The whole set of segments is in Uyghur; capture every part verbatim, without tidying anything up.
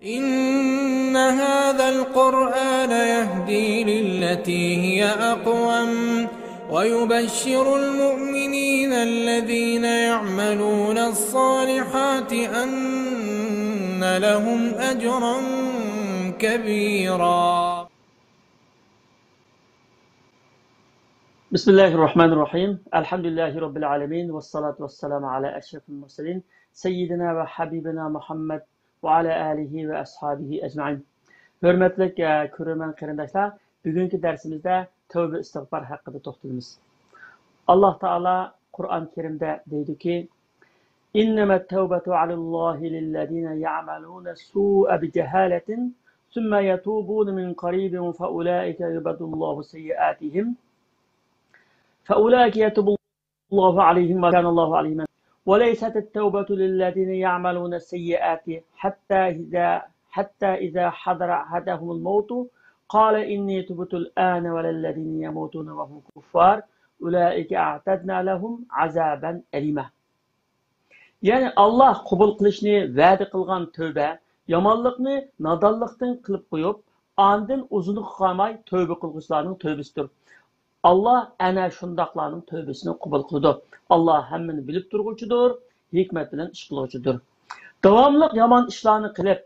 إن هذا القرآن يهدي للتي هي أقوم ويبشر المؤمنين الذين يعملون الصالحات أن لهم أجرا كبيرا. بسم الله الرحمن الرحيم. الحمد لله رب العالمين. والصلاة والسلام على أشرف المرسلين سيدنا وحبيبنا محمد وعلى آله وأصحابه أجمعين. ھۆرمەتلىك، ئە، كۆرۈرمەن قېرىنداشلار، بۈگۈنكى دەرسىمىزدە تەۋبە ئىستىغپار ھەققىدە توختىلىمىز. ئاللا تائالا قۇرئان كەرىمدە دەيدۇكى، إنما التوبة على الله للذين يعملون السوء بجهالة ثم يتوبون من قريب فأولئك يبدل الله سيئاتهم فأولئك يتوب الله عليهم وكان الله عليما. وليست التوبة للذين يعملون السيئات حتى إذا حتى إذا حضر أحدهم الموت قال إني تبت الآن ولا الذين يموتون وهم كفار أولئك أعتدنا لهم عذابا أليما. يەنى ئاللا قوبۇل قىلىشنى ۋەدە قىلغان تەۋبە يامانلىقنى نادانلىقتىن قىلىپ قويۇپ، ئاندىن ئۇزۇنغا قالماي تەۋبە قىلغۇچىلارنىڭ تەۋبىسىدۇر. ئاللا ئەنە شۇنداقلارنىڭ تەۋبىسىنى قوبۇل قىلىدۇ. ئاللا ھەممىنى بىلىپ تۇرغۇچىدۇر، ھېكمەت بىلەن ئىش قىلغۇچىدۇر. داۋاملىق يامان ئىشلارنى قىلىپ،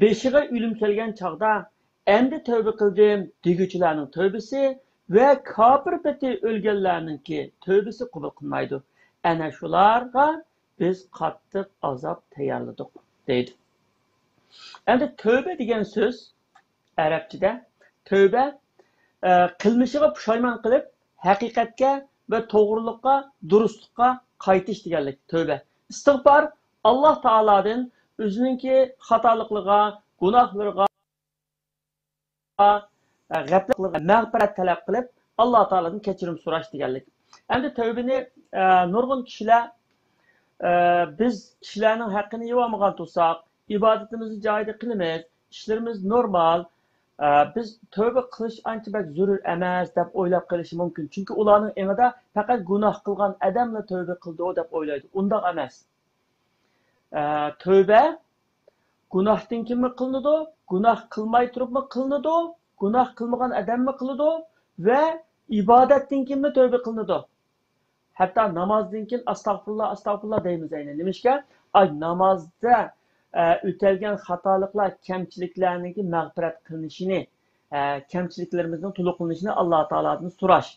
بېشىغا ئۆلۈم كەلگەن چاغدا، ئەمدى تەۋبە قىلدىم دېگۈچىلەرنىڭ تەۋبىسى ۋە كاپىر پېتى ئۆلگەنلەرنىڭكى تەۋبىسى قوبۇل قىلمايدۇ. ئەنە شۇلارغا بىز قاتتىق ئازاب تەييارلىدۇق، دەيدۇ. ئەمدى تەۋبە دېگەن سۆز ئەرەبچىدە تەۋبە، ئە، قىلمىشىغا پۇشايمان قىلىپ، ھەقىقەتكە ۋە توغرىلىققا، دۇرۇسلۇققا قايتىش دېگەنلىك تەۋبە. ئىستىغپار ئاللا تائالادىن ئۆزىنىڭكى خاتالىقلىرىغا، گۇناھلىرىغا، غەپلەتلىرىگە مەغپىرەت تەلەپ قىلىپ، ئاللا تائالادىن كەچۈرۈم سوراش دېگەنلىك. ئەمدى تەۋبىنى، ئە، نۇرغۇن كىشىلەر، ئە، بىز كىشىلەرنىڭ ھەققىنى يېۋالمىغان تۇرساق، ئىبادىتىمىزنى جايىدا قىلىمىز، ئىشلىرىمىز نورمال، ئە، بىز تەۋبە قىلىش ئانچە بەك زۆرۈر ئەمەس دەپ ئويلاپ قېلىشى مۇمكىن. چۈنكى ئۇلارنىڭ ئېڭىدا پەقەت گۇناھ قىلغان ئادەملا تەۋبە قىلىدۇ دەپ ئويلايدۇ. ئۇنداق ئەمەس. ئە، تەۋبە گۇناھتىن كېيىنمۇ قىلىنىدۇ، گۇناھ قىلماي تۇرۇپمۇ قىلىنىدۇ، گۇناھ قىلمىغان ئادەممۇ قىلىدۇ ۋە ئىبادەتتىن كېيىنمۇ تەۋبە قىلىنىدۇ. ھەتتا نامازدىن كېيىن ئەستەغپۇرۇللا، ئەستەغپۇرۇللا دەيمىز ئەينى. نېمىشقا؟ ئاي، نامازدا، ئە، ئۆتەلگەن خاتالىقلار، كەمچىلىكلەرنىڭكى مەغپىرەت قىلىنىشىنى، ئە، كەمچىلىكلىرىمىزنىڭ تولۇقلىنىشىنى ئاللا تائالادىن سوراش.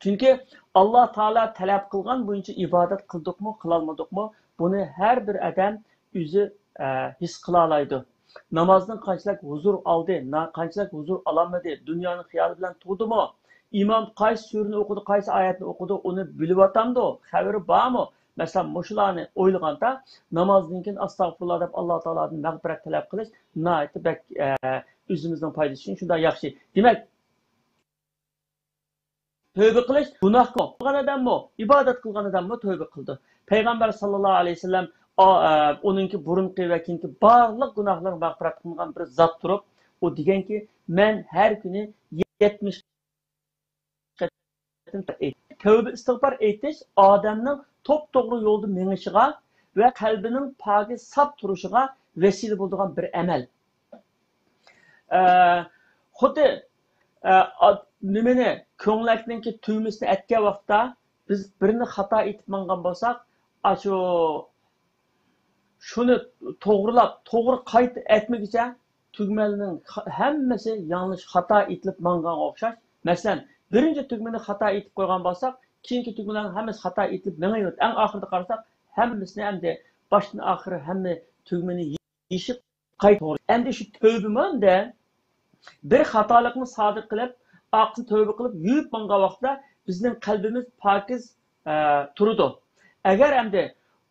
چۈنكى ئاللا تائالا تەلەپ قىلغان بويىچە ئىبادەت قىلدۇقمۇ، قىلالمىدۇقمۇ، بۇنى ھەر بىر ئادەم ئۆزى، ئە، ھېس قىلالايدۇ. نامازدىن قانچىلىك ھۇزۇر ئالدى، نا-، قانچىلىك ھۇزۇر ئالالمىدى، دۇنيانىڭ خىيالى بىلەن تۇردىمۇ؟ ئىمام قايسى سۈرىنى ئوقۇدى، قايسى ئايەتنى ئوقۇدى، ئۇنى بىلىۋاتامدۇ؟ خەۋىرى بارمۇ؟ مەسىلەن، مۇشۇلارنى ئويلىغاندا، نامازدىن كېيىن ئەستەغپۇرۇللا دەپ ئاللا تائالادىن مەغپىرەت تەلەپ قىلىش ناھايىتى بەك، ئە، ئۆزىمىزنىڭ پايدىسى ئۈچۈن شۇنداق ياخشى. دېمەك، تەۋبە قىلىش گۇناھ قىلغان ئادەممۇ، ئىبادەت قىلغان ئادەممۇ تەۋبە قىلىدۇ. پەيغەمبەر ساللاللاھۇ ئەلەيھى ۋەسەللەم، ئا-، ئە، ئۇنىڭكى بۇرۇنقى ۋە كېيىنكى بارلىق گۇناھلىرىغا مەغپىرەت قىلىنغان بىر زات تۇرۇپ، ئۇ دېگەنكى، مەن ھەر كۈنى يەتمىش قېتىم تەۋبە ئىستىغپار ئېيتىش ئادەمنىڭ توپتوغرا يولدا مېڭىشىغا ۋە قەلبىنىڭ پاكىز ساپ تۇرۇشىغا ۋەسىلە بولىدىغان بىر ئەمەل. ئە، خۇددى، ئە، ئا-، نېمىنى، كۆڭلەكنىڭكى تۈگمىسىنى ئەتكەن ۋاقىتتا بىز بىرنى خاتا ئېتىپ ماڭغان بولساق، ئاشۇ شۇنى توغرىلاپ، توغرا قايتا ئەتمىگۈچە تۈگمەلنىڭ خا-، ھەممىسى ياڭلىش، خاتا ئېتىلىپ ماڭغانغا ئوخشاش. مەسىلەن، بىرىنچى تۈگمىنى خاتا ئېتىپ قويغان بولساق، كېيىنكى تۈگمىلەرنىڭ ھەممىسى خاتا ئېتىلىپ مېڭىۋېرىدۇ. ئەڭ ئاخىرىدا قارىساق، ھەممىسىنى ئەمدى باشتىن ئاخىر ھەممە تۈگمىنى يېشىپ قايتا توغرا. ئەمدى شۇ تەۋبىمۇ ئەمدى بىر خاتالىقنى سادىر قىلىپ، ئارقىسىدىن تەۋبە قىلىپ، يۇيۇپ ماڭغان ۋاقتىدا بىزنىڭ قەلبىمىز پاكىز، ئە، تۇرىدۇ. ئەگەر ئەمدى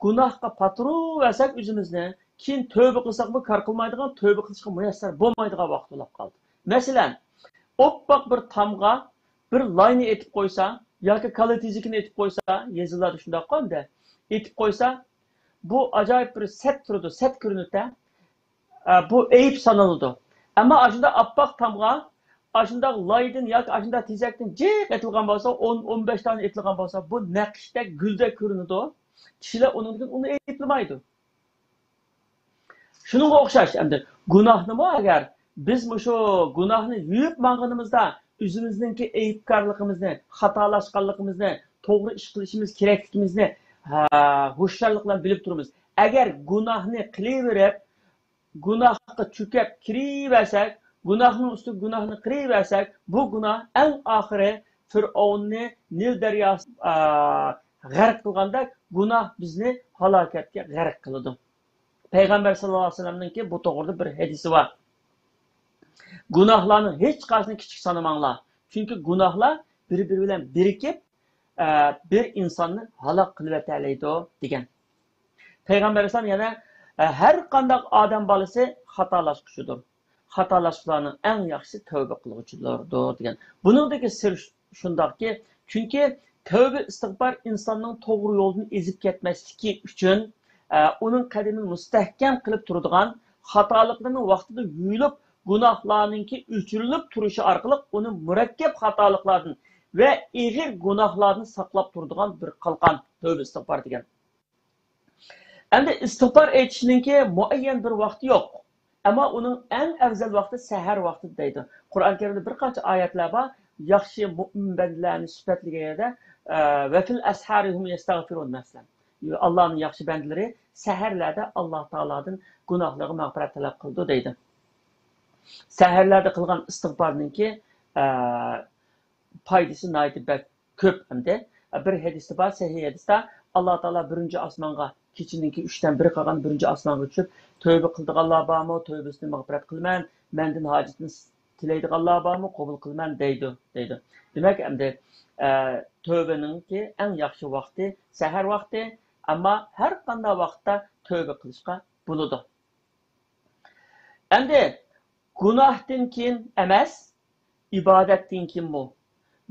گۇناھقا پاتۇرۇۋەرسەك ئۆزىمىزنى، كېيىن تەۋبە قىلساقمۇ كار قىلمايدىغان، تەۋبە قىلىشقا مۇيەسسەر بولمايدىغان ۋاقىت بولۇپ قالدى. مەسىلەن، ئوپپاق بىر تامغا بىر لاينى ئېتىپ قويسا ياكى كالا تېزىكىنى ئېتىپ قويسا، يېزىلاردا شۇنداققۇ ئەمدى، ئېتىپ قويسا، بۇ ئاجايىپ بىر سەت تۇرىدۇ، سەت كۆرۈنىدۇ. ئە، بۇ ئەيىب سانىلىدۇ. ئەمما ئاشۇنداق ئاپئاق تامغا ئاشۇنداق لايدىن ياكى ئاشۇنداق تېزەكتىن جىق ئېتىلغان بولسا، ئون، ئون بەش دانە ئېتىلغان بولسا، بۇ نەقىشتەك، گۈلدەك كۆرۈنىدۇ. كىشىلەر ئۇنىڭدىن ئۇنى ئەيىبلىمەيدۇ. شۇنىڭغا ئوخشاش، ئەمدى گۇناھنىمۇ ئەگەر بىز مۇشۇ گۇناھنى يۇيۇپ ماڭغىنىمىزدا، ئۆزىمىزنىڭكى ئەيىبكارلىقىمىزنى، خاتالاشقانلىقىمىزنى، توغرا ئىش قىلىشىمىز كېرەكلىكىمىزنى، ھە، ھوشيارلىق بىلەن بىلىپ تۇرىمىز. ئەگەر گۇناھنى قىلىۋېرىپ، گۇناھقا چۆكۈپ كىرىۋەرسەك، گۇناھنىڭ ئۈستىگە گۇناھنى قىلىۋەرسەك، بۇ گۇناھ ئەڭ ئاخىرى فىرئەۋننى نىل دەرياسى، ئا، غەرق قىلغاندەك گۇناھ بىزنى ھالاكەتكە غەرق قىلىدۇ. پەيغەمبەر ساللاللاھۇ ئەلەيھى ۋەسەللەمنىڭكى بۇ توغرىدا بىر ھەدىسى بار. گۇناھلارنىڭ ھېچقايسىسىنى كىچىك سانىماڭلار. چۈنكى گۇناھلار بىر-بىرى بىلەن بىرىكىپ، ئە، بىر ئىنساننى ھالاك قىلىۋېتەلەيدۇ، دېگەن. پەيغەمبەر ئەلەيھىسسالام يەنە، ئە، ھەر قانداق ئادەم بالىسى خاتالاشقۇچىدۇر. خاتالاشقۇچىلارنىڭ ئەڭ ياخشىسى تەۋبە قىلغۇچىلاردۇر، دېگەن. بۇنىڭدىكى سىر شۇنداقكى، چۈنكى تەۋبە ئىستىغپار ئىنساننىڭ توغرا يولدىن ئېزىپ كەتمەسلىكى ئۈچۈن، ئە، ئۇنىڭ قەدىمىنى مۇستەھكەم قىلىپ تۇرىدىغان، خاتالىقلىرىنىڭ ۋاقتىدا يۇيۇلۇپ، گۇناھلارنىڭكى ئۆچۈرۈلۈپ تۇرۇشى ئارقىلىق ئۇنى مۇرەككەپ خاتالىقلاردىن ۋە ئېغىر گۇناھلاردىن ساقلاپ تۇرىدىغان بىر قالقان، تەۋبە ئىستىغپار دېگەن. ئەمدى ئىستىغپار ئېيتىشنىڭكى مۇئەييەن بىر ۋاقتى يوق. ئەمما ئۇنىڭ ئەڭ ئەۋزەل ۋاقتى سەھەر ۋاقتى دەيدۇ. قۇرئان كەرىمدە بىر قانچە ئايەتلەر بار، ياخشى مۆمىن بەندىلەرنى سۈپەتلىگەن يەردە، ئە، «ۋەفىل ئەسھارىھۇم يەستەغفىرۇن» مەسىلەن. ئاللانىڭ ياخشى بەندىلىرى سەھەرلەردە ئاللا تائالادىن گۇناھلىرىغا مەغپىرەت تەلەپ قىلىدۇ دەيدۇ. سەھەرلەردە قىلغان ئىستىغپارنىڭكى، ئە، پايدىسى ناھايىتى بەك كۆپ ئەمدى. بىر ھەدىستە بار، سەھىھ ھەدىستە، ئاللا تائالا بىرىنچى ئاسمانغا، كېچىنىڭكى ئۈچتىن بىرى قالغان بىرىنچى ئاسمانغا چۈشۈپ، تەۋبە قىلىدىغانلار بارمۇ؟ تەۋبىسىنى مەغپىرەت قىلىمەن، مەندىن ھاجىتىنى تىلەيدىغانلار بارمۇ؟ قوبۇل قىلىمەن دەيدۇ، دەيدۇ. دېمەك، ئەمدى، ئە، تەۋبىنىڭكى ئەڭ ياخشى ۋاقتى سەھەر ۋاقتى، ئەمما ھەر قانداق ۋاقىتتا تەۋبە قىلىشقا بولىدۇ. ئەمدى گۇناھتىن كېيىن ئەمەس، ئىبادەتتىن كېيىنمۇ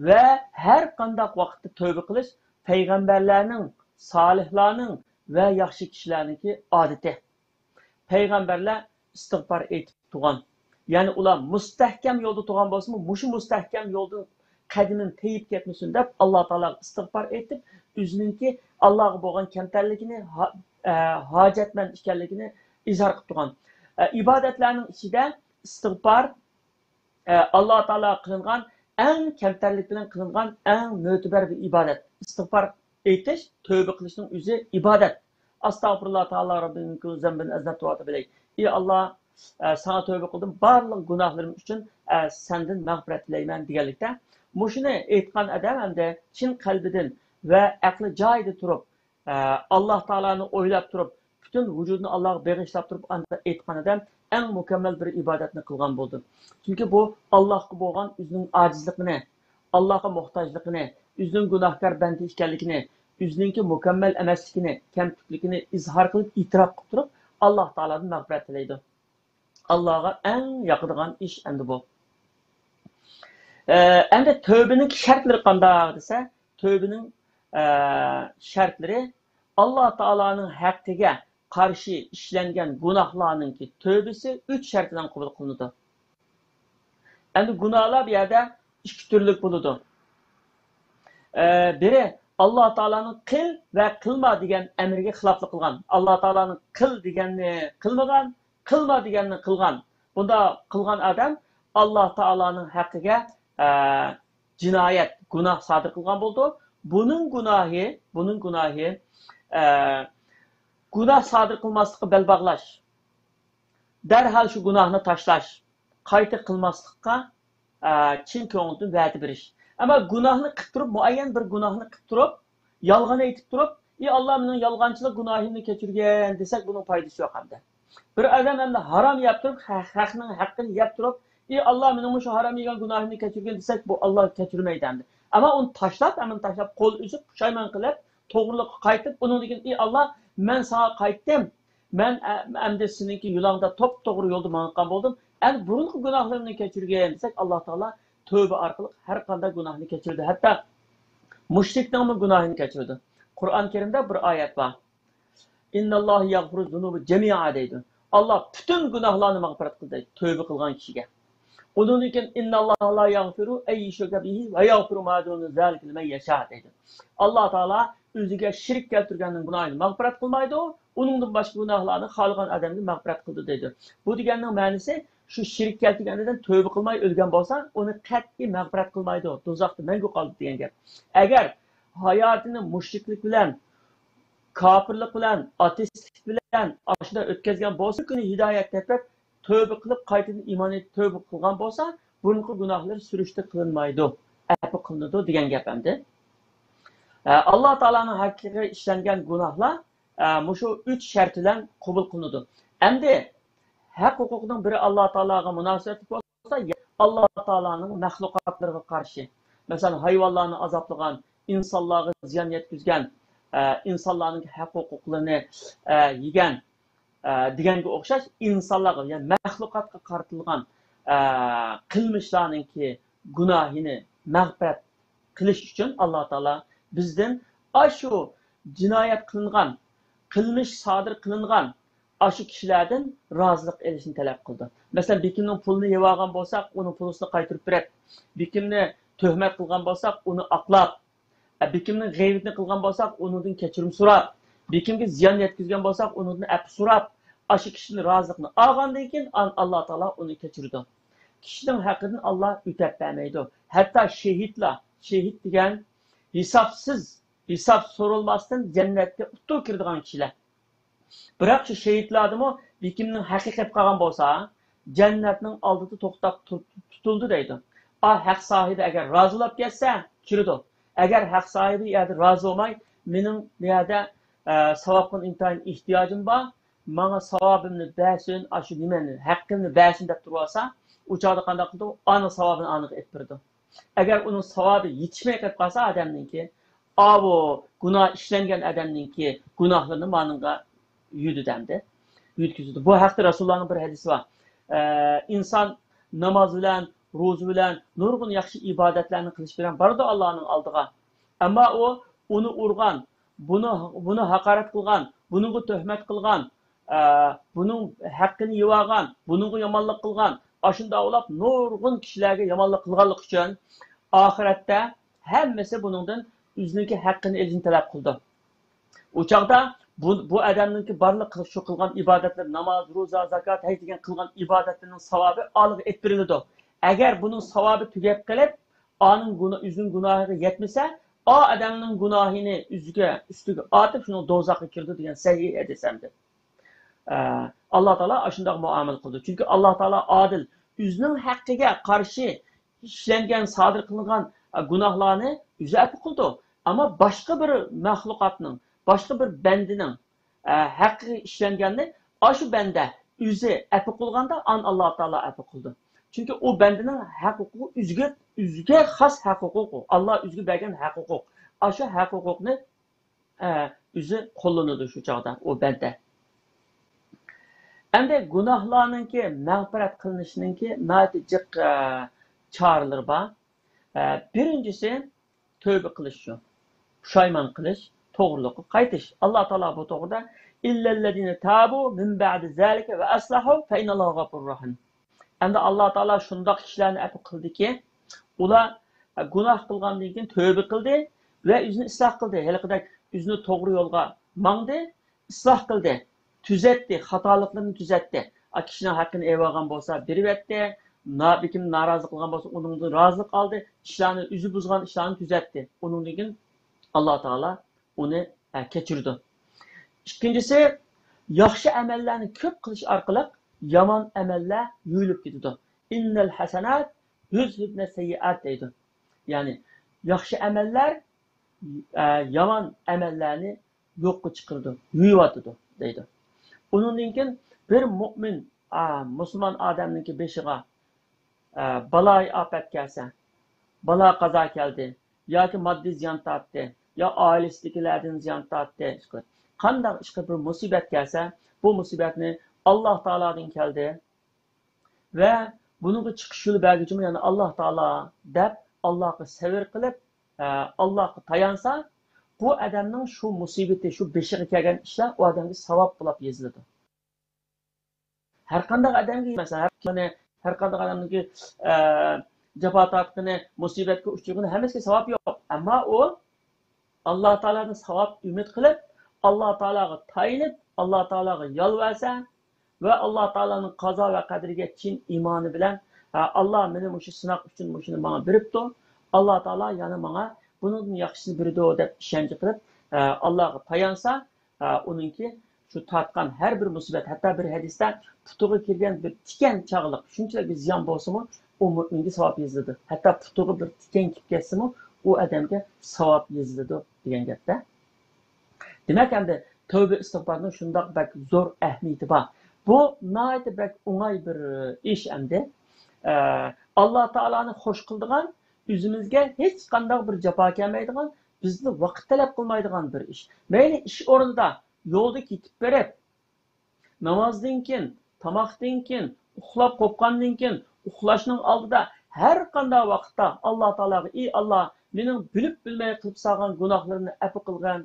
ۋە ھەر قانداق ۋاقىتتا تەۋبە قىلىش پەيغەمبەرلەرنىڭ، سالىھلارنىڭ ۋە ياخشى كىشىلەرنىڭكى ئادىتى. پەيغەمبەرلەر ئىستىغپار ئېيتىپ تۇرغان. يەنى ئۇلار مۇستەھكەم يولدا تۇرغان بولسىمۇ، مۇشۇ مۇستەھكەم يولدىن قەدىمىم تېيىپ كەتمىسۇن دەپ، ئاللا تائالاغا ئىستىغپار ئېيتىپ، ئۆزىنىڭكى ئاللاغا بولغان كەمتەرلىكىنى، ھا-، ئە، ھاجەتمەند ئىكەنلىكىنى ئىزھار قىلىپ تۇرغان. ئە، ئىبادەتلەرنىڭ ئىچىدە ئىستىغپار، ئە، ئاللا تائالاغا قىلىنغان ئەڭ كەمتەرلىك بىلەن قىلىنغان ئەڭ مۆتىبەر بىر ئىبادەت. ئىستىغپار ئېيتىش، تەۋبە قىلىشنىڭ ئۆزى ئىبادەت. ئەستەغپىرۇللا تائالا رەببى مىن كۇللى زەنبىن ئەزنەبتۇ ۋە ئەتۇبۇ ئىلەيك. ئى ئاللا، ئە، ساڭا تەۋبە قىلدىم، بارلىق گۇناھلىرىم ئۈچۈن، ئە، سەندىن مەغپىرەت تىلەيمەن دېگەنلىكتە، مۇشۇنى ئېيتقان ئادەم ئەمدى چىن قەلبىدىن ۋە ئەقلى جايىدا تۇرۇپ، ئە، ئاللا تائالانى ئويلاپ تۇرۇپ، پۈتۈن ۋۇجۇدىنى ئاللاغا بېغىشلاپ تۇرۇپ، ئانداق ئېيتقان ئادەم ئەڭ مۇكەممەل بىر ئىبادەتنى قىلغان بولىدۇ. چۈنكى بۇ ئاللاغا بولغان ئۆزىنىڭ ئاجىزلىقىنى، ئاللاغا موھتاجلىقىنى، ئۆزىنىڭ گۇناھكار بەندە ئىكەنلىكىنى، ئۆزىنىڭكى مۇكەممەل ئەمەسلىكىنى، كەمتۈكلۈكىنى ئىزھار قىلىپ، ئېتىراپ قىلىپ تۇرۇپ، ئاللا تائالادىن مەغپىرەت تىلەيدۇ. ئاللاغا ئەڭ ياقىدىغان ئىش ئەمدى بۇ. ئە، ئەمدى تەۋبىنىڭ شەرتلىرى قانداق دېسە، تەۋبىنىڭ، ئە، شەرتلىرى ئاللا تائالانىڭ ھەققىگە قارشى ئىشلەنگەن گۇناھلارنىڭكى تەۋبىسى ئۈچ شەرت بىلەن قوبۇل قىلىنىدۇ. ئەمدى گۇناھلار بۇ يەردە ئىككى تۈرلۈك بولىدۇ. ئە، بىرى ئاللا تائالانىڭ قىل ۋە قىلما دېگەن ئەمرىگە خىلاپلىق قىلغان. ئاللا تائالانىڭ قىل دېگەننى قىلمىغان، قىلما دېگەننى قىلغان. بۇنداق قىلغان ئادەم ئاللا تائالانىڭ ھەققىگە، ئە، جىنايەت، گۇناھ سادىر قىلغان بولىدۇ. بۇنىڭ گۇناھى، بۇنىڭ گۇناھى، ئە، گۇناھ سادىر قىلماسلىققا بەل باغلاش، دەرھال شۇ گۇناھنى تاشلاش، قايتا قىلماسلىققا، ئە، چىن كۆڭۈلدىن ۋەدە بېرىش. ئەمما گۇناھنى قىلىپ تۇرۇپ، مۇئەييەن بىر گۇناھنى قىلىپ تۇرۇپ، يالغان ئېيتىپ تۇرۇپ، ئى ئاللا، مېنىڭ يالغانچىلىق گۇناھىمنى كەچۈرگىن دېسەك، بۇنىڭ پايدىسى يوق ئەمدى. بىر ئادەم ئەمدى ھارام يەپ تۇرۇپ، ھە-، خەقنىڭ ھەققىنى يەپ تۇرۇپ، ئى ئاللا، مېنىڭ مۇشۇ ھارام يېگەن گۇناھىمنى كەچۈرگىن دېسەك، بۇ ئاللا كەچۈرمەيدۇ ئەمدى. ئەمما ئۇنى تاشلاپ، ئەمدى تاشلاپ، قول ئۈزۈپ، پۇشايمان قىلىپ، توغرىلىققا قايتىپ، ئۇنىڭدىن كېيىن، ئى ئاللا، مەن ساڭا قايتتىم، مەن ئە-، ئەمدى سېنىڭكى يولۇڭدا توپتوغرا يولدا ماڭغان بولدۇم. ئەمدى بۇرۇنقى گۇناھلىرىمنى كەچۈرگىن دېسەك، ئاللا تائالا تەۋبە ئارقىلىق ھەر قانداق گۇناھنى كەچۈرىدۇ. ھەتتا مۇشرىكنىڭمۇ گۇناھىنى كەچۈرىدۇ. قۇرئان كەرىمدە بىر ئايەت بار. «ئىنناللاھە يەغفىرۇز زۇنۇبە جەمىئا» دەيدۇ. ئاللا پۈتۈن گۇناھلارنى مەغپىرەت قىلدى دەيدۇ، تەۋبە قىلغان كىشىگە. ئۇنىڭدىن كېيىن، «إن الله لا يغفر أن يشرك به ويغفر ما دون ذلك لمن يشاء» دەيدۇ. ئاللا تائالا ئۆزىگە شېرىك كەلتۈرگەننىڭ گۇناھىنى مەغپىرەت قىلمايدۇ، ئۇنىڭدىن باشقا گۇناھلارنى خالىغان ئادەمگە مەغپىرەت قىلىدۇ دەيدۇ. بۇ دېگەننىڭ مەنىسى، شۇ شېرىك كەلتۈرگەندىن تۆبە قىلماي ئۆلگەن بولسا، ئۇنى قەتئىي مەغپىرەت قىلمايدۇ، دوزاختا مەڭگۈ قالىدۇ دېگەن گەپ. ئەگەر ھاياتىنى مۇشرىكلىق بىلەن، كاپىرلىق بىلەن، ئاتېئىستلىق بىلەن ئاشۇنداق ئۆتكەزگەن بولسا، كۈنى ھىدايەت تېپىپ، تۆبە قىلىپ، قايتىدىن ئىمان ئېيتىپ تۆبە قىلغان بولسا، بۇرۇنقى گۇناھلىرى سۈرۈشتە قىلىنمايدۇ، ئەپۇ قىلىنىدۇ دېگەن گەپ ئەمدى. ئە، ئاللا تائالانىڭ ھەققىگە ئىشلەنگەن گۇناھلار، ئە، مۇشۇ ئۈچ شەرت بىلەن قوبۇل قىلىنىدۇ. ئەمدى ھەق ھوقۇقنىڭ بىرى ئاللا تائالاغا مۇناسىۋەتلىك بولسا، ئاللا تائالانىڭ مەخلۇقاتلىرىغا قارشى، مەسىلەن، ھايۋانلارنى ئازابلىغان، ئىنسانلارغا زىيان يەتكۈزگەن، ئە، ئىنسانلارنىڭ ھەق ھوقۇقلىرىنى، ئە، يېگەن، ئە، دېگەنگە ئوخشاش ئىنسانلارغا، يەنى مەخلۇقاتقا قارىتىلغان، ئە، قىلمىشلارنىڭكى گۇناھىنى مەغپىرەت قىلىش ئۈچۈن ئاللا تائالا بىزدىن ئاشۇ جىنايەت قىلىنغان، قىلمىش سادىر قىلىنغان ئاشۇ كىشىلەردىن رازىلىق ئېلىشنى تەلەپ قىلىدۇ. مەسىلەن، بېكىمنىڭ پۇلىنى يەۋالغان بولساق، ئۇنىڭ پۇلىسىنى قايتۇرۇپ بېرەت. بېكىمنى تۆھمەت قىلغان بولساق، ئۇنى ئاقلاپ، ئە، بېكىمنىڭ غەيۋىتىنى قىلغان بولساق، ئۇنىڭدىن كەچۈرۈم سوراپ، بېكىمگە زىيان يەتكۈزگەن بولساق، ئۇنىڭدىن ئەپۇ سوراپ، ئاشۇ كىشىدىن رازىلىقنى ئالغاندىن كېيىن، ئان-، ئاللا تائالا ئۇنى كەچۈرىدۇ. كىشىنىڭ ھەققىدىن ئاللا ئۆتەپ بەرمەيدۇ. ھەتتا شېھىتلار، شېھىت دېگەن ھېسابسىز، ھېساب سورالماستىن جەننەتكە ئۇتتۇرۇپ كىرىدىغان كىشىلەر. بىراق شۇ شېھىتلاردىمۇ بېكىمنىڭ ھەققى قېلىپ قالغان بولسا، جەننەتنىڭ ئالدىدا توختاپ تۇر-، تۇتۇلىدۇ دەيدۇ. ئا، ھەق ساھىبى ئەگەر رازى بولاپ كەتسە، كىرىدۇ. ئەگەر ھەق ساھىبى يەردە رازى بولماي، مېنىڭ بۇ يەردە، ئە، ساۋابقا ئىنتايىن ئېھتىياجىم بار، ماڭا ساۋابىمنى بەرسۇن، ئاشۇ نېمەنى، ھەققىمنى بەرسۇن دەپ تۇرۇۋالسا، ئۇ چاغدا قانداق قىلىدۇ؟ ئانىڭ ساۋابىنى ئانىغا ئېلىپ بېرىدۇ. ئەگەر ئۇنىڭ ساۋابى يېتىشمەي قېلىپ قالسا ئادەمنىڭكى، ئاۋۇ گۇناھ ئىشلەنگەن ئادەمنىڭكى گۇناھلىرىنى مانىڭغا يۈدىدەمدى، يۆتكىزىدۇ. بۇ ھەقتە رەسۇلۇللانىڭ بىر ھەدىسى بار. ئە، ئىنسان ناماز بىلەن، روزا بىلەن، نۇرغۇن ياخشى ئىبادەتلەرنى قىلىش بىلەن بارىدۇ ئاللانىڭ ئالدىغا. ئەمما ئۇ ئۇنى ئۇرغان، بۇنى، بۇنى ھاقارەت قىلغان، بۇنىڭغا تۆھمەت قىلغان، ئە، بۇنىڭ ھەققىنى يېۋالغان، بۇنىڭغا يامانلىق قىلغان، ئاشۇنداق بولاپ نۇرغۇن كىشىلەرگە يامانلىق قىلغانلىقى ئۈچۈن ئاخىرەتتە ھەممىسى بۇنىڭدىن ئۆزىنىڭكى ھەققىنى ئېلىشنى تەلەپ قىلىدۇ. ئۇ چاغدا بۇ، بۇ ئادەمنىڭكى بارلىق قىل-، شۇ قىلغان ئىبادەتلىرى، ناماز، روزا، زاكات، ھەج دېگەن قىلغان ئىبادەتلىرىنىڭ ساۋابى ئالىغا ئېلىپ بېرىلىدۇ. ئەگەر بۇنىڭ ساۋابى تۈگەپ قېلىپ، ئانىڭ گۇنا-، ئۆزىنىڭ گۇناھىغا يەتمىسە، ئا ئادەمنىڭ گۇناھىنى ئۆزىگە، ئۈستىگە ئارتىپ، شۇنىڭ دوزاخقا كىرىدۇ دېگەن سەھىھ ھەدىس ئەمدى. ئە، ئاللا تائالا ئاشۇنداق مۇئامىلە قىلىدۇ. چۈنكى ئاللا تائالا ئادىل. ئۆزىنىڭ ھەققىگە قارشى ئىشلەنگەن، سادىر قىلىنغان، ئە، گۇناھلارنى ئۆزى ئەپۇ قىلىدۇ. ئەمما باشقا بىر مەخلۇقاتنىڭ، باشقا بىر بەندىنىڭ، ئە، ھەققىگە ئىشلەنگەننى ئاشۇ بەندە ئۆزى ئەپۇ قىلغاندا، ئان ئاللا تائالا ئەپۇ قىلىدۇ. چۈنكى ئۇ بەندىنىڭ ھەق ھوقۇقى ئۆزىگە، ئۆزىگە خاس ھەق ھوقۇق ئۇ. ئاللا ئۆزىگە بەرگەن ھەق ھوقۇق. ئاشۇ ھەق ھوقۇقنى ئە، ئۆزى قوللىنىدۇ شۇ چاغدا ئۇ بەندە. ئەمدى گۇناھلارنىڭكى مەغپىرەت قىلىنىشىنىڭكى ناھايىتى جىق، ئە، چارىلىرى بار. ئە، بىرىنچىسى، تۆۋبە قىلىش شۇ. پۇشايمان قىلىش، توغرىلىققا قايتىش. ئاللا تائالا بۇ توغرىدا، «إلا الذين تابوا من بعد ذلك وأصلحوا فإن الله غفور رحيم.» ئەمدى ئاللا تائالا شۇنداق كىشىلەرنى ئەپۇ قىلدىكى، ئۇلار گۇناھ قىلغاندىن كېيىن تۆۋبە قىلدى ۋە ئۆزىنى ئىسلاھ قىلدى. ھېلىقىدەك ئۆزىنى توغرا يولغا ماڭدى، ئىسلاھ قىلدى، تۈزەتتى، خاتالىقلىرىنى تۈزەتتى. ئا، كىشىنىڭ ھەققىنى ئېلىۋالغان بولسا بېرىۋەتتى، نا-، بېكىم نارازى قىلغان بولسا ئۇنىڭدىن رازىلىق ئالدى، ئىشلارنى ئۆزى بۇزغان ئىشلارنى تۈزەتتى. ئۇنىڭدىن كېيىن ئاللا تائالا ئۇنى، ئە، كەچۈرىدۇ. ئىككىنچىسى، ياخشى ئەمەللەرنى كۆپ قىلىش ئارقىلىق يامان ئەمەللەر يۇيۇلۇپ كېتىدۇ. «إن الحسنات يذهبن السيئات» دەيدۇ. يەنى ياخشى ئەمەللەر، ئە، يامان ئەمەللەرنى يوققا چىقىرىدۇ، يۇيۇۋېتىدۇ دەيدۇ. ئۇنىڭدىن كېيىن بىر مۇئمىن، ئا، مۇسۇلمان ئادەمنىڭكى بېشىغا ئە، بالايىئاپەت كەلسە، بالا-قازا كەلدى ياكى ماددىي زىيان تارتتى يا ئائىلىسىدىكىلەردىن زىيان تارتتى، ئىشقىلىپ، قانداق ئىشقىلىپ بىر مۇسىبەت كەلسە، بۇ مۇسىبەتنى ئاللا تائالادىن كەلدى ۋە بۇنىڭغا چىقىش يولى بەرگۈچىمۇ يەنە ئاللا تائالا دەپ، ئاللاغا سەۋر قىلىپ، ئە، ئاللاغا تايانسا، بۇ ئادەمنىڭ شۇ مۇسىبىتى، شۇ بېشىغا كەلگەن ئىشلار ئۇ ئادەمگە ساۋاب بولاپ يېزىلىدۇ. ھەر قانداق ئادەمگە، مەسىلەن، ھەر كىشىنى ھەر قانداق ئادەمنىڭكى، ئە، جاپا تارتقىنى، مۇسىبەتكە ئۇچرىغىنى ھەممىسىگە ساۋاب يوق. ئەمما ئۇ ئاللا تائالادىن ساۋاب ئۈمىد قىلىپ، ئاللا تائالاغا تايىنىپ، ئاللا تائالاغا يالۋارسا ۋە ئاللا تائالانىڭ قازا ۋە قەدرىگە چىن ئىمانى بىلەن، ھە، ئاللا مېنى مۇشۇ سىناق ئۈچۈن مۇشۇنى ماڭا بېرىپتۇ، ئاللا تائالا يەنە ماڭا بۇنىڭدىن ياخشىسىنى بېرىدۇ دەپ ئىشەنچ قىلىپ، ھە، ئاللاغا تايانسا، ھە، ئۇنىڭكى شۇ تارتقان ھەر بىر مۇسىبەت، ھەتتا بىر ھەدىستە پۇتىغا كىرگەن بىر تىكەن چاغلىق شۇنچىلىك بىر زىيان بولسىمۇ، ئۇ مۆمىنگە ساۋاب يېزىلىدۇ. ھەتتا پۇتىغا بىر تىكەن كىرىپ كەتسىمۇ، ئۇ ئادەمگە ساۋاب يېزىلىدۇ دېگەن گەپتە. دېمەك، ئەمدى تەۋبە ئىستىغپارنىڭ شۇنداق بەك زور ئەھمىيىتى بار. بۇ ناھايىتى بەك ئوڭاي بىر ئىش ئەمدى. ئە، ئاللا تائالانى خوش قىلىدىغان، ئۆزىمىزگە ھېچقانداق بىر جاپا كەلمەيدىغان، بىزدىن ۋاقىت تەلەپ قىلمايدىغان بىر ئىش. مەيلى ئىش ئورنىدا، يولدا كېتىپ بېرىپ، نامازدىن كېيىن، تاماقتىن كېيىن، ئۇخلاپ قوپقاندىن كېيىن، ئۇخلاشنىڭ ئالدىدا ھەر قانداق ۋاقىتتا ئاللا تائالاغا، ئى ئاللا، مېنىڭ بىلىپ بىلمەي قىلىپ سالغان گۇناھلىرىمنى ئەپۇ قىلغىن،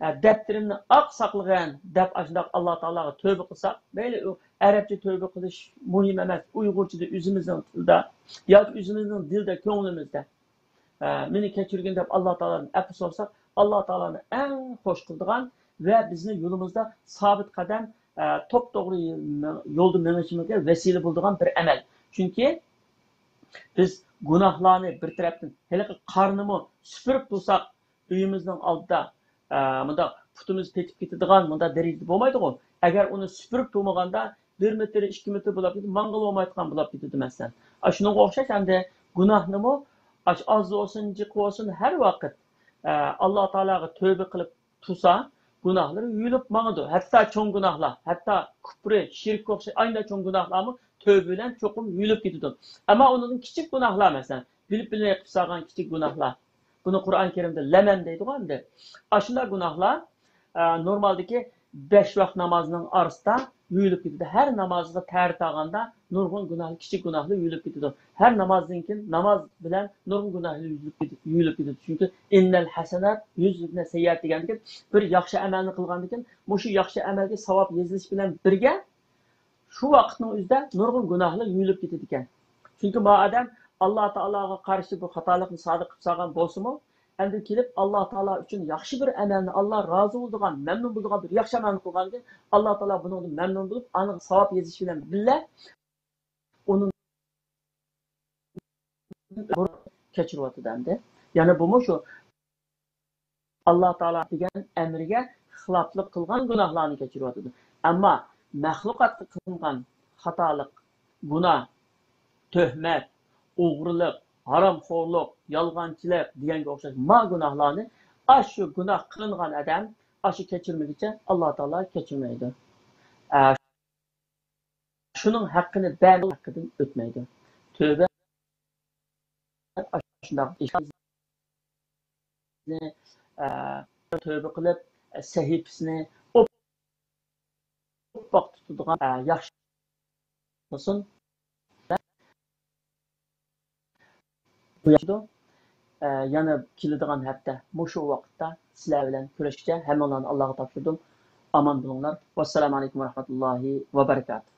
ئە، دەپتىرىمنى ئاق ساقلىغىن دەپ ئاشۇنداق ئاللا تائالاغا تۆبە قىلساق، مەيلى ئۇ ئەرەبچە تۆبە قىلىش مۇھىم ئەمەس، ئۇيغۇرچىدا ئۆزىمىزنىڭ تىلىدا ياكى ئۆزىمىزنىڭ دىلىدا، كۆڭلىمىزدە، ئە، مېنى كەچۈرگىن دەپ ئاللا تائالادىن ئەپۇ سورىساق، ئاللا تائالانى ئەڭ خوش قىلىدىغان ۋە بىزنى يولىمىزدا سابىت قەدەم، ئە، توپتوغرا يولدا مېڭىشىمىزغا ۋەسىلە بولىدىغان بىر ئەمەل. چۈنكى بىز گۇناھلارنى بىر تەرەپتىن، ھېلىقى قارنىمۇ سۈپۈرۈپ تۇرساق، ئۆيىمىزنىڭ ئالدىدا، ئە، مۇنداق پۇتىمىز پېتىپ كېتىدىغان مۇنداق دەرىجىدە بولمايدىغۇ. ئەگەر ئۇنى سۈپۈرۈپ تۇرمىغاندا، بىر مېتىر، ئىككى مېتىر بولاپ كېتىپ، ماڭغىلى بولمايدىغان بولۇپ كېتىدۇ، مەسىلەن. ئە، شۇنىڭغا ئوخشاش ئەمدى گۇناھنىمۇ ئاز بولسۇن، جىق بولسۇن، ھەر ۋاقىت، ئە، ئاللا تائالاغا تۆبە قىلىپ تۇرسا، گۇناھلىرى يۇيۇلۇپ ماڭىدۇ. ھەتتا چوڭ گۇناھلار، ھەتتا كۇپرى، شىرككە ئوخشاش ئاينىدا چوڭ گۇناھلارمۇ تۆبە بىلەن چوقۇم يۇيۇلۇپ كېتىدۇ. ئەمما ئۇنىڭدىن كىچىك گۇناھلار، مەسىلەن، بىلىپ بىلمەي قىلىپ سالغان كىچىك گۇناھلار، بۇنى قۇرئان كەرىمدە لەمەن دەيدىغۇ ئەمدى. ئاشۇنداق گۇناھلار، ئە، نورمالدىكى بەش ۋاق نامازنىڭ ئارىسىدا يۇيۇلۇپ كېتىدۇ. ھەر نامازغا تەرەت ئالغاندا نۇرغۇن گۇناھ، كىچىك گۇناھلار يۇيۇلۇپ كېتىدۇ. ھەر نامازدىن كېيىن ناماز بىلەن نۇرغۇن گۇناھلار يۇيۇلۇپ كېتىدۇ، يۇيۇلۇپ كېتىدۇ. چۈنكى «ئىننەل ھەسەنات يۇزھىبنە سەييئات» دېگەندىكىن، بىر ياخشى ئەمەلنى قىلغاندىكىن، مۇشۇ ياخشى ئەمەلگە ساۋاب يېزىلىش بىلەن بىرگە، شۇ ۋاقىتنىڭ ئۆزىدە نۇرغۇن گۇناھلار يۇيۇلۇپ كېتىدىكەن. چۈنكى ما ئادەم ئاللا تائالاغا قارشى بۇ خاتالىقنى سادىر قىلىپ سالغان بولسىمۇ، ئەمدى كېلىپ ئاللا تائالا ئۈچۈن ياخشى بىر ئەمەلنى، ئاللا رازى بولىدىغان، مەمنۇن بولىدىغان بىر ياخشى ئەمەلنى قىلغاندىن كېيىن، ئاللا تائالا بۇنىڭدىن مەمنۇن بولۇپ، ئانىڭغا ساۋاب يېزىش بىلەن بىللە، ئۇنى كەچۈرۈۋاتىدۇ ئەمدى. يەنە بۇمۇ شۇ، ئاللا تائالا دېگەن ئەمرىگە خىلاپلىق قىلغان گۇناھلارنى كەچۈرۈۋاتىدۇ. ئەمما مەخلۇقاتقا قىلىنغان خاتالىق، گۇناھ، تۆھمەت، ئوغرىلىق، ھارامخورلۇق، يالغانچىلىق دېگەنگە ئوخشاش ما گۇناھلارنى ئاشۇ گۇناھ قىلىنغان ئادەم ئاشۇ كەچۈرمىگىچە ئاللا تائالا كەچۈرمەيدۇ. ئە، شۇنىڭ ھەققىنى بەرمەي ھەققىدىن ئۆتمەيدۇ. تۆبە ئاشۇنداق ئىشنى، ئە، تۆبە قىلىپ، سەھىپىسىنى ئوپپاق تۇتىدىغان، ئە، ياخشى بولسۇن. بۇ ياخشىدۇ. ئە، يەنە كېلىدىغان ھەپتە مۇشۇ ۋاقىتتا سىلەر بىلەن كۆرۈشكىچە ھەممىڭلارنى ئاللاغا تاپشۇردۇم. ئامان بولۇڭلار. ۋەسسالامۇ ئەلەيكۇم ۋەرەھمەتۇللاھى ۋەبەرىكاتۇھ.